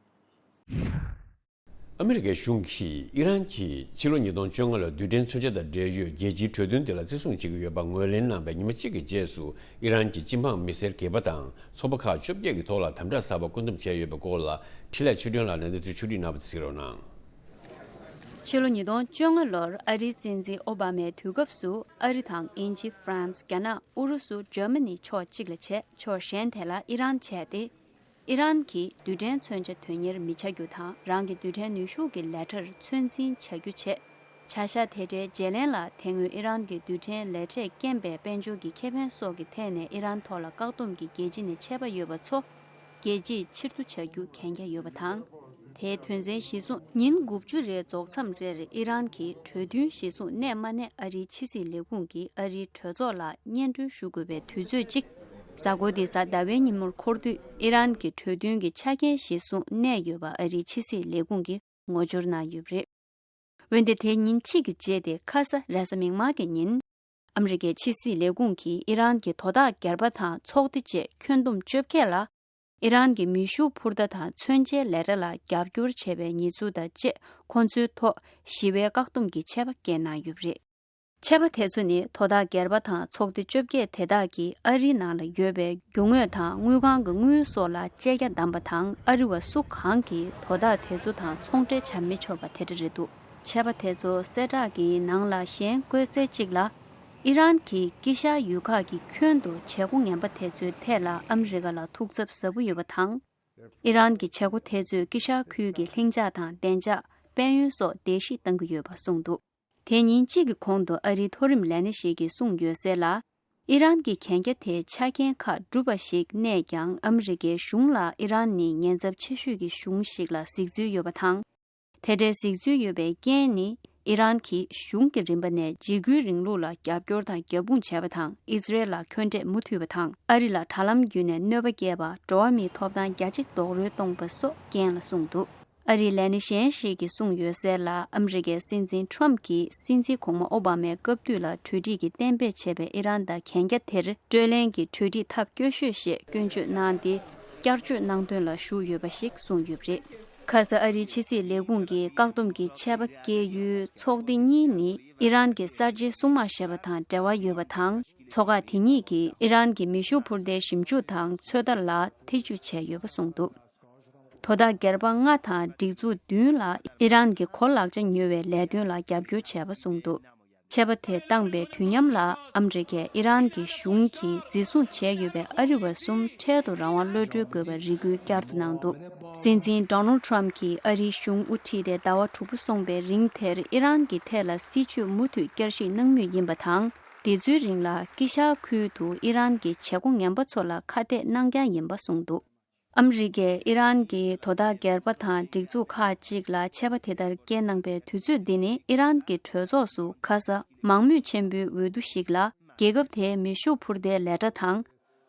ཨ་མི་རི་ཀའི་གཞུང་གིས་ཨི་རན་གྱིས་ཕྱི་ལོ་ཉིས་སྟོང་བཅོ་ལྔ་ལོའི་རྡུལ་ཕྲན་མཚོན་ཆ་དང་འབྲེལ་ཡོད་རྒྱལ་སྤྱིའི་གྲོས་མཐུན་དེ་ལ་བརྩི་སྲུང་བྱེད་ཀྱི་ཡོད་པ་ངོས་ལེན་གནང་བའི་ཉི་མ་གཅིག་གི་རྗེས་སུ། ཨི་རན་གྱི་སྤྱི་འབངས་མི་སེར་སྒེར་པ་དང་ཚོགས་པ་ཁག་བཅོ་བརྒྱད་ཀྱི་ཐོག་ལ་དམ་དྲག་གསར་པ་བཀོད་འདོམས་བྱས་ཡོད་པའི་སྐོར་ལ་འཕྲིན་ལས་ཆོས་སྒྲོན་ལགས་ནས་གནས་ཚུལ་ཕྱོགས་བསྒྲིགས་གནང་བ་དེ་གཟིགས་རོགས་གནང་། ཕྱི་ལོ་ཉིས་སྟོང་བཅོ་ལྔ་ལོར་ཨ་རིའི་སྲིད་འཛིན་ཨོ་བྷ་མའི་དུས་སྐབས་སུ་ཨ་རི་དང་དབྱིན་ཇི། ཧྥ་རན་སི། རྒྱ་ནག། ཨུ་རུ་སུ། འཇར་མ་ནི་ཕྱོགས་གཅིག་ལ་བྱས། ཕྱོགས་གཞན་དེ་ལ་ཨི་རན་བྱས་ཏེ། ཨི་རན་གྱིས་རྡུལ་ཕྲན་མཚོན་ཆ་དོན་གཉེར་མི་བྱ་རྒྱུ་དང་། རང་གི་རྡུལ་ཕྲན་ནུས་ཤུགས་ཀྱི་ལས་གྲྭར་ཚོད་འཛིན་བྱ་རྒྱུ་བྱས། བྱ་གཞག་དེ་འདྲའི་བརྗེ་ལེན་ལ་དེ་སྔོན་ཨི་རན་གྱི་རྡུལ་ཕྲན་ལས་གྲས་རྐྱེན་པས་དཔལ་འབྱོར་གྱི་ཁེ་ཕན་སོགས་ཀྱི་ཐད་ནས་ཨི་རན་ཐོག་ལ་བཀག་སྡོམ་གྱིས་རྒྱལ་སྤྱི་ནས་ཆད་པ་ཡོད་པ་ཚོ་རྒྱལ་སྤྱིས་ཕྱིར་བསྡུ་བྱ་རྒྱུ་གན་རྒྱ་ཡོད་པ་དང་། དེའི་དོན་ཚན་གཞིར་བཟུང་ཉིན་དགུ་བཅུ་རེའི་རྫོགས་མཚམས་རེར་ཨི་རན་གྱིས་གྲོས་མཐུན་གཞིར་བཟུང་གནས་མ་གནས་ཨ་རིའི་ཕྱི་སྲིད་ལས་ཁུངས་ཀྱིས་ཨ་རིའི་གྲོས་ཚོགས་ལ་སྙན་སྒྲོན་ཞུ་དགོས་པའི་དུས་ཚོད་ཅིག་གཟའ་འཁོར་འདིའི་གཟའ་ཟླ་བའི་ཉིན་མོར་འཁོར་དུས་ཨི་རན་གྱི་གྲོས་མཐུན་གྱི་ཆ་རྐྱེན་གཞིར་བཟུང་གནས་ཡོད་པ་ཨ་རིའི་ཕྱི་སྲིད་ལས་ཁུངས་ཀྱིས་ངོ་སྦྱོར་གནང་ཡོད་པ་རེད། འོན་ཏེ་དེ་ཉིན་གཅིག་གི་རྗེས་ཏེ་ཁ་ས་རེས་གཟའ་མིག་དམར་གྱི་ཉིན། ཨ་མི་རི་ཀའི་ཕྱི་སྲིད་ལས་ཁུངས་ཀྱིས་ཨི་རན་གྱི་དོ་བདག་སྒེར་པ་དང་ཚོགས་སྡེ་བཅས་ཁྱོན་བསྡོམས་བཅོ་བརྒྱད་ལ། ཨི་རན་གྱི་མེ་ཤུགས་འཕུར་མདའ་དང་མཚོན་ཆའི་ལས་གྲྭ་ལ་རྒྱབ་སྐྱོར་བྱས་པའི་ཉེས་འཛུགས་དང་བཅས་ཁོང་ཚོའི་ཐོག་ཞི་བའི་བཀག་སྡོམ་གྱི་ཆད་པ་བཀལ་གནང་ཡོད་པ་རེད། ཆད་པ་དེ་ཚོ་ནི་དོ་བདག་སྒེར་པ་དང་ཚོགས་སྡེ་བཅོ་བརྒྱད་དེ་དག་གིས་ཨ་རིའི་ནང་ལ་ཡོད་པའི་རྒྱུ་དངོས་དང་དངུལ་ཁང་གི་དངུལ་སོགས་ལ་བཅད་རྒྱ་བསྡམས་པ་དང་། ཨ་རི་བ་སུ་གང་གིས་དོ་བདག་དེ་ཚོ་དང་ཚོང་འབྲེལ་བྱ་མི་ཆོག་པ་དེ་འདྲ་རེད་འདུག་ཆད་པ་དེ་ཚོ་གསལ་བསྒྲགས་ཀྱི་ནང་ལ་གཞན་བཀོད་གསལ་གཅིག་ལ། ཨི་རན་གྱིས་དཀྱིལ་ཤར་ཡུལ་ཁག་གི་ཁྱོན་དུ་བྱེད་སྒོ་ངན་པ་དེ་ཚོའི་ཐད་ལ་ཨ་མི་རི་ཀ་ལ་ཐུགས་འཚབ་ཟབ་པོ་ཡོད་པ་དང་། ཨི་རན་གྱི་བྱེད་སྒོ་དེ་ཚོས་དཀྱིལ་ཤར་ཁུལ་གྱི་ལྷིང་འཇགས་དང་བདེ་འཇགས། དཔལ་ཡོན་སོགས་བརྡལ་བཤིག་གཏང་གི་ཡོད་པ་གསུངས་འདུག་དེ་ཉིན་གཅིག་གི་གོང་དུ་ཨ་རིའི་མཐོ་རིམ་ལས་སྣེ་ཞིག་གིས་གསུངས་ཡོད་གསལ་ལ། ཨི་རན་གྱི་གན་རྒྱ་དེའི་ཆ་རྐྱེན་ཁག་གྲུབ་པ་ཞིག་གནས་ཀྱང་། ཨ་མི་རི་ཀའི་གཞུང་ལ་ཨི་རན་ནི་ཉེན་ཚབས་ཆེ་ཤོས་ཀྱི་གཞུང་ཞིག་ལ་གཟིགས་ཚུལ་ཡོད་པ་དང་། དེ་འདྲའི་གཟིགས་ཚུལ་ཡོད་པའི་རྐྱེན་ནི། ཨི་རན་གྱིས་གཞུང་གི་རིམ་པ་ནས་འཇིགས་སྐུལ་རིང་ལུགས་ལ་རྒྱབ་སྐྱོར་དང་རྒྱབ་དཔུང་བྱས་པ་དང་། ཨི་ཟི་རེལ་ལ་འཁོན་འགྲས་མུ་མཐུད་པ་དང་། ཨ་རི་ལ་དྲ་ལམ་བརྒྱུད་ནས་གནོད་པ་བསྐྱལ་བ། འགྲོ་བ་མིའི་ཐོབ་ཐང་རྒྱ་ཆེ་རྡོག་རོལ་གཏོང་བ་སོགས་རྐྱེན་ལ་གསུངས་འདུག་ཨ་རིའི་ལས་སྣེ་གཞན་ཞིག་གིས་གསུངས་ཡོད་གསལ་ལ། ཨ་མི་རི་ཀའི་སྲིད་འཛིན་ཁྲོམ་གྱིས་སྲིད་འཛིན་གོང་མ་ཨོ་བྷ་མའི་སྐབས་དུས་ལ་གྲོས་འགྲིག་གི་གཏན་འབེབས་བྱས་པའི་ཨི་རན་དང་གན་རྒྱ་དེར། སྤྲོད་ལེན་གྱི་གྲོས་འགྲིག་ཐབས་སྐྱོ་ཤོས་ཞེས་སྐྱོན་བརྗོད་གནང་སྟེ། བསྐྱར་བཅོས་གནང་དོན་ལ་ཞུགས་ཡོད་པ་ཞིག་གསུངས་ཡོད་པ་རེད། ཁ་ས་ཨ་རིའི་ཕྱི་སྲིད་ལས་ཁུངས་ཀྱིས་བཀག་སྡོམ་གྱི་ཆད་པ་བཀལ་ཡུལ་ཚོགས་སྡེ་གཉིས་ནི་ཨི་རན་གྱི་གསར་བརྗེའི་སྲུང་དམག་ཞེས་པ་དང་འབྲེལ་བ་ཡོད་པ་དང་། ཚོགས་ཁག་དེ་གཉིས་ཀྱིས་ཨི་རན་གྱི་མེ་ཤུགས་འཕུར་མདེལ་ཞིབ་འཇུག་དང་ཚོད་ལྟ་ལ་ཐེ་ཇུས་བྱས་ཡོད་པ་གསུངས་འདུག་དོ་བདག་སྒེར་པ་ལྔ་དང་སྒྲིག་འཛུགས་བདུན་ལ་ཨི་རན་གྱི་གོ་ལག་ཆ་ཉོ་བའི་ལས་དོན་ལ་རྒྱབ་སྐྱོར་བྱས་པ་གསུངས་འདུག་ཆད་པ་དེ་བཏང་པའི་དུས་མཉམ་ལ་ཨ་མི་རི་ཀས་ཨི་རན་གྱི་གཞུང་གིས་འཛིན་བཟུང་བྱས་ཡོད་པའི་ཨ་རི་བ་གསུམ་འཕྲལ་དུ་རང་དབང་གློད་གྲོལ་དགོས་པའི་རེ་སྐུལ་བསྐྱར་དུ་གནང་འདུག་སྲིད་འཛིན་ཌོ་ནལ་ཌི་ཊརམ་ཕི་གྱིས་ཨ་རིའི་གཞུང་དབུ་ཁྲིད་དེ་ཟླ་བ་དྲུག་པ་སོང་པའི་རིང་དེར་ཨི་རན་གྱི་ཐད་ལ་སྲིད་བྱུས་མུ་མཐུད་བསྐྱར་ཞིབ་གནང་མུས་ཡིན་པ་དང་། དེ་ཚོའི་རིང་ལ་དཀྱིལ་ཤར་ཁུལ་དུ་ཨི་རན་གྱི་བྱེད་སྒོ་ངན་པ་ཚོ་ལ་ཁ་གཏད་གནང་རྐྱང་ཡིན་པ་གསུངས་འདུག་ཨ་མི་རི་ཀས་ཨི་རན་གྱི་དོ་བདག་སྒེར་པ་དང་སྒྲིག་འཛུགས་ཁག་ཅིག་ལ་ཆད་པ་དེ་ལྟར་བཀལ་གནང་པའི་དུས་ཚོད་འདི་ནི་ཨི་རན་གྱི་གྲོས་ཚོགས་སུ་ཁ་ས་མང་མོས་ཆེན་པོའི་འོས་བསྡུ་ཞིག་ལ། རྒྱལ་ཁབ་དེའི་མེ་ཤུགས་འཕུར་མདེལ་ལས་གྲྭ་དང་།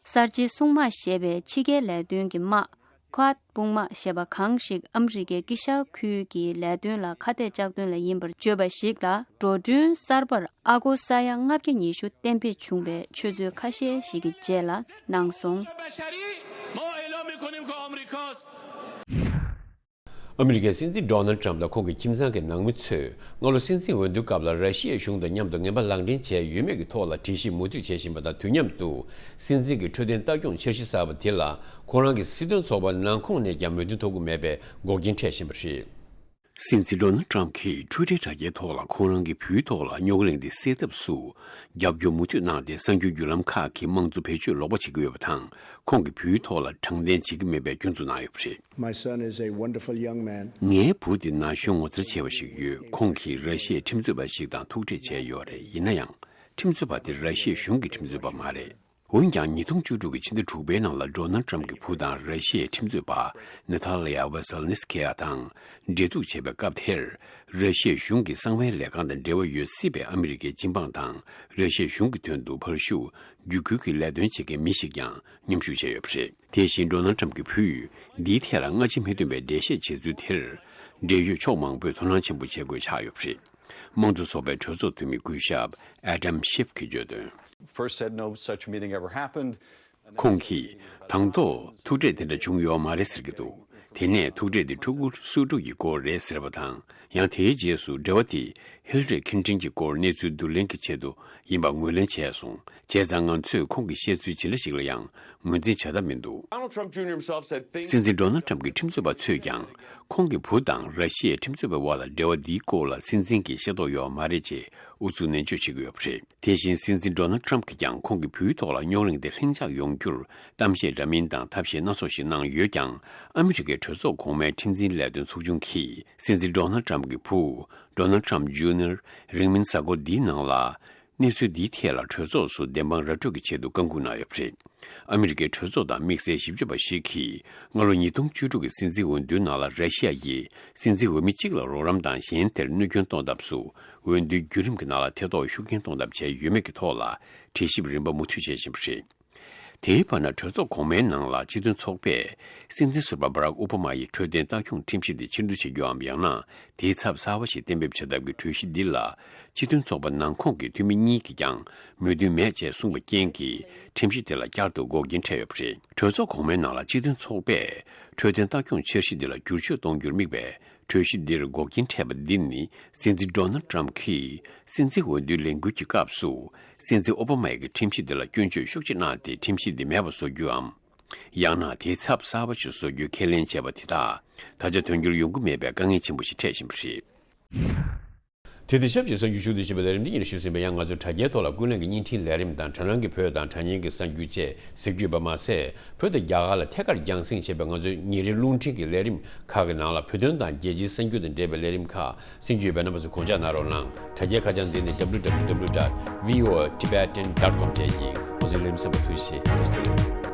གསར་བརྗེའི་སྲུང་དམག་ཞེས་པའི་ཕྱི་རྒྱལ་ལས་དོན་གྱི་དམག་ཁ་ཌ་དཔུང་དམག་ཞེས་པ་གང་ཞིག་ཨ་མི་རི་ཀའི་དཀྱིལ་ཤར་ཁུལ་གྱི་ལས་དོན་ལ་ཁ་གཏད་གཅོག་དོན་ལ་ཡིན་པར་བརྗོད་པ་ཞིག་ལ། འགྲོ་གྲོན་གསར་པར་ཨ་སྒོར་ས་ཡ་ལྔ་བརྒྱ་ཉི་ཤུ་གཏན་འབེབས་བྱུང་བའི་ཆུ་ཚོད་ཁ་ཤས་ཤིག་གི་རྗེས་ལ་གནང་སོང་། ཨ་མི་རི་ཀའི་སྲིད་འཛིན་ཌོ་ནལ་ཊམ་དང་ཁོང་གི་ཁྱིམ་ཚང་གི་ནང་མི་ཚོས་སྔ་ལོ་སྲིད་འཛིན་འོས་བསྡུའི་སྐབས་ལ་ར་ཤི་ཡའི་གཞུང་དང་མཉམ་དུ་ངན་པ་ལག་འབྲེལ་བྱས་ཡོད་མེད་ཀྱི་ཐོག་ལ་དྲི་ཞིབ་མུ་མཐུད་བྱེད་བཞིན་པ་དང་། དུས་མཉམ་དུ་སྲིད་འཛིན་གྱི་འཕྲོད་བསྟེན་ལྟ་སྐྱོང་འཆར་གཞི་གསར་པ་དེ་ལ་ཁོང་རང་གི་སྲིད་དོན་ཚོགས་པ་ནང་ཁོངས་ནས་ཀྱང་མོས་མཐུན་ཐོབ་ཀྱི་མེད་པའི་འགོག་རྐྱེན་འཕྲད་བཞིན་པ་རེད། སྲིད་འཛིན་ཌོ་ནལ་ཊམ་གྱིས་ཊུ་ཊར་དྲ་རྒྱའི་ཐོག་ལ་ཁོང་རང་གི་བུའི་ཐོག་ལ་རྙོག་གླེང་དེ་སེལ་ཐབས་སུ་རྒྱབ་སྐྱོར་མུ་མཐུད་གནང་སྟེ། གསར་འགྱུར་བརྒྱུད་ལམ་ཁག་གིས་དམངས་གཙོ་བེད་སྤྱོད་ལོག་པ་བྱེད་ཀྱི་ཡོད་པ་དང་། ཁོང་གི་བུའི་ཐོག་ལ་དྲང་བདེན་བྱེད་ཀྱི་མེད་པའི་སྐྱོན་འཛུགས་གནང་ཡོད་པ་རེད། My son is a wonderful young man. ངའི་བུ་དེ་ན་གཞོན་ངོ་མཚར་ཆེ་བ་ཞིག་ཡོད། ཁོང་གིས་ར་ཤི་ཡའི་ཁྲིམས་རྩོད་པ་ཞིག་དང་ཐུག་འཕྲད་བྱས་ཡོད་རེད། ཡིན་ན་ཡང་། ཁྲིམས་རྩོད་པ་དེ་ར་ཤི་ཡའི་གཞུང་གི་ཁྲིམས་རྩོད་པ་མ་རེད། འོན་ཀྱང་། ཉིས་སྟོང་བཅུ་དྲུག་གི་ཕྱི་ཟླ་དྲུག་པའི་ནང་ལ་ཌོ་ནལ་ཊམ་གྱི་བུ་དང་ར་ཤི་ཡའི་ཁྲིམས་རྩོད་པ་ནེ་ཐ་ལི་ཡ་ཝེ་སེལ་ནི་སི་ཁི་ཡ་དང་འབྲེལ་གཏུག་བྱས་པའི་སྐབས་དེར། ར་ཤི་ཡའི་གཞུང་གི་གསང་བའི་ལས་ཁང་དང་འབྲེལ་བ་ཡོད་སྲིད་པའི་ཨ་མི་རི་ཀའི་སྤྱི་འབངས་དང་། ར་ཤི་ཡའི་གཞུང་གི་དོན་དུ་བར་ཞུགས་བརྒྱུད་སྐུལ་གྱི་ལས་དོན་བྱེད་མཁན་མི་ཞིག་ཀྱང་མཉམ་ཞུགས་བྱས་ཡོད་པ་རེད། དེ་བཞིན་ཌོ་ནལ་ཊམ་གྱི་བུས་འདིའི་ཐད་ལ་སྔ་ཕྱི་མི་མཐུན་པའི་འགྲེལ་བཤད་བྱེད་ཚུལ་དེར། འབྲེལ་ཡོད་ཕྱོགས་མང་པོས་དོ་སྣང་ཆེན་པོ་བྱེད་དགོས་ཆགས་ཡོད་པ་རེད། དམངས་གཙོ་ཚོགས་པའི་གྲོས་ཚོགས་འཐུས་མི་སྐུ་ཞབས་Adam Schiff གྱིས་བརྗོད་དོན། First said no such meeting ever happened. ཁོང་གིས་དང་ཐོག་ཐུག་འཕྲད་དེ་འདྲ་བྱུང་ཡོད་མ་རེད་ཟེར་གྱི་འདུག་དེ་ནས་ཐུག་འཕྲད་དེ་ཕྲུ་གུ་སུ་ཕྲུག་གི་སྐོར་རེད་ཟེར་བ་དང་། ཡང་དེའི་རྗེས་སུ་འབྲེལ་བ་དེ་ཧིལ་ལི་རི་ཁིན་ཊོན་གྱི་སྐོར་གནས་ཚུལ་བསྡུ་ལེན་གྱི་ཆེད་དུ་ཡིན་པ་ངོས་ལེན་བྱས་སོང་། བྱས་ཙང་ང་ཚོས་ཁོང་གིས་བཤད་ཚུལ་ཇི་འདྲ་ཞིག་ལ་ཡང་ངོས་འཛིན་བྱ་ཐབས་མི་འདུག Donald Trump Junior himself said things སྲིད་འཛིན་ཌོ་ནལ་ཊམ་གྱི་ཁྲིམས་རྩོད་པ་ཚོས་ཀྱང་ཁོང་གི་བུ་དང་ར་ཤི་ཡའི་ཁྲིམས་རྩོད་པའི་དབར་ལ་འབྲེལ་བ་འདིའི་སྐོར་ལ་སྲིད་འཛིན་གྱིས་ཤེས་རྟོགས་ཡོད་མ་རེད་ཅེས་ཨུ་ཚུགས་ནན་བརྗོད་བྱེད་ཀྱི་ཡོད་པ་རེད། དེ་བཞིན་སྲིད་འཛིན་ཌོ་ནལ་ཊམ་གྱིས་ཀྱང་ཁོང་གི་བུའི་ཐོག་ལ་རྙོག་གླེང་དེ་ལྷིང་འཇགས་ཡོང་རྒྱུར་གཏམ་བཤད་འདྲ་མིན་དང་ཐབས་ཤེས་སྣ་ཚོགས་ཤིག་གནང་ཡོད་ཀྱང་། ཨ་མི་རི་ཀའི་གྲོས་ཚོགས་གོང་མའི་ཁྲིམས་འཛིན་ལས་དོན་ཚོགས་ཆུང་གིས་སྲིད་འཛིན་ཌོ་ནལ་ཊམ་གྱི་བུ་Donald Trump Junior རིང་མིན་གཟའ་འཁོར་འདིའི་ནང་ལ། གནས་ཚུལ་འདིའི་ཐད་ལ་གྲོས་ཚོགས་སུ་བདེན་དཔང་ར་སྤྲོད་ཀྱི་ཆེད་དུ་བཀའ་འགུག་གནང་ཡོད་པ་རེད། ཨ་མི་རི་ཀའི་གྲོས་ཚོགས་དང་དམིགས་བསལ་ཞིབ་དཔྱོད་པ་ཞིག་གིས། སྔ་ལོ་ཉིས་སྟོང་བཅུ་དྲུག་གི་སྲིད་འཛིན་འོས་བསྡུའི་ནང་ལ་ར་ཤི་ཡ་ཡིས་སྲིད་འཛིན་འོས་མི་གཅིག་ལ་རོགས་རམ་དང་གཞན་དེར་གནོད་སྐྱོན་གཏོང་ཐབས་སུ། འོས་བསྡུའི་བརྒྱུད་རིམ་གྱི་ནང་ལ་ཐེ་གཏོགས་ཤུགས་རྐྱེན་གཏོང་ཐབས་བྱས་ཡོད་མེད་ཀྱི་ཐོག་ལ་དྲི་ཞིབ་རིམ་པ་མུ་མཐུད་བྱེད་བཞིན་པ་རེད། དེའི་བར་ན། གྲོས་ཚོགས་གོང་མའི་ནང་ལ་སྤྱི་མཐུན་ཚོགས་པས་སྲིད་འཛིན་ཟུར་པ་Barack Obama ཡི་འཕྲོད་བསྟེན་ལྟ་སྐྱོང་ཁྲིམས་གཞི་དེ་ཕྱིར་བསྡུ་བྱེད་རྒྱུའམ། ཡང་ན་དེའི་ཚབ་གསར་པ་ཞིག་གཏན་འབེབས་བྱ་ཐབས་ཀྱི་གྲོས་གཞི་འདི་ལ། སྤྱི་མཐུན་ཚོགས་པ་ནང་ཁོངས་ཀྱི་འཐུས་མི་གཉིས་ཀྱིས་ཀྱང་མོས་མཐུན་མེད་ཅེས་གསུངས་པའི་རྐྱེན་གྱིས། ཁྲིམས་གཞི་དེ་ལ་བསྐྱར་དུ་འགོག་རྐྱེན་འཕྲད་ཡོད་པ་རེད། གྲོས་ཚོགས་གོང་མའི་ནང་ལ་སྤྱི་མཐུན་ཚོགས་པས་འཕྲོད་བསྟེན་ལྟ་སྐྱོང་འཆར་གཞི་འདི་ལ་བསྒྱུར་བཅོས་གཏོང་རྒྱུར་དམིགས་པའི་གྲོས་གཞི་འདིར་འགོག་རྐྱེན་འཕྲད་པ་འདི་ནི། སྲིད་འཛིན་Donald Trump གྱིས་སྲིད་འཛིན་འོས་བསྡུའི་ལས་འགུལ་གྱི་སྐབས་སུ། སྲིད་འཛིན་ཨོ་བྷ་མ་ཡི་གི་ཁྲིམས་གཞི་འདི་ལ་སྐྱོན་བརྗོད་ཤུགས་ཆེ་གནང་སྟེ། ཁྲིམས་གཞི་འདི་མེད་པ་བཟོ་རྒྱུའམ། ཡང་ན་དེའི་ཚབ་གསར་པ་ཞིག་བཟོ་རྒྱུའི་ཁས་ལེན་བྱས་པ་དེ་དག་ད་ཆ་དོན་འཁྱོལ་ཡོང་གི་མེད་པའི་དཀའ་ངལ་ཆེན་པོ་ཞིག་འཕྲད་བཞིན་པ་རེད། དེ་དང་ཆབས་ཅིག་གསར་འགྱུར་ཞུ་འདོད་བྱེད་པའི་ལས་རིམ་འདི་ཉིད་ཞུས་ཟིན་པ་ཡང་། ང་ཚོའི་དྲ་རྒྱའི་ཐོག་ལ་ཀུན་གླེང་གི་བརྙན་འཕྲིན་ལས་རིམ་དང་། དྲ་སྣང་གི་བོད་དང་དྲ་བརྙན་གྱི་གསར་འགྱུར་བཅས་གཟིགས་རྒྱུ་ཡོད་པ་མ་ཟད། བོད་དང་རྒྱ་གར་ལ་ཐད་ཀར་རྒྱང་སྲིང་བྱེད་པའི་ང་ཚོའི་ཉིན་རེའི་རླུང་འཕྲིན་གྱི་ལས་རིམ་ཁག་གི་ནང་ལ། བོད་དོན་དང་རྒྱལ་སྤྱིའི་གསར་འགྱུར་དང་འབྲེལ་བའི་ལས་རིམ་ཁག་གསན་རྒྱུ་ཡོད་པས། རྣམ་པ་ཚོས་དགོངས་འཇགས་གནང་རོགས་གནང་། དྲ་རྒྱའི་ཁ་བྱང་འདི་ནི་W W W dot V O A Tibetan dot com བཅས་ཡིན། ང་ཚོའི་ལས་རིམ་གསན་པར་ཐུགས་རྗེ་ཆེ།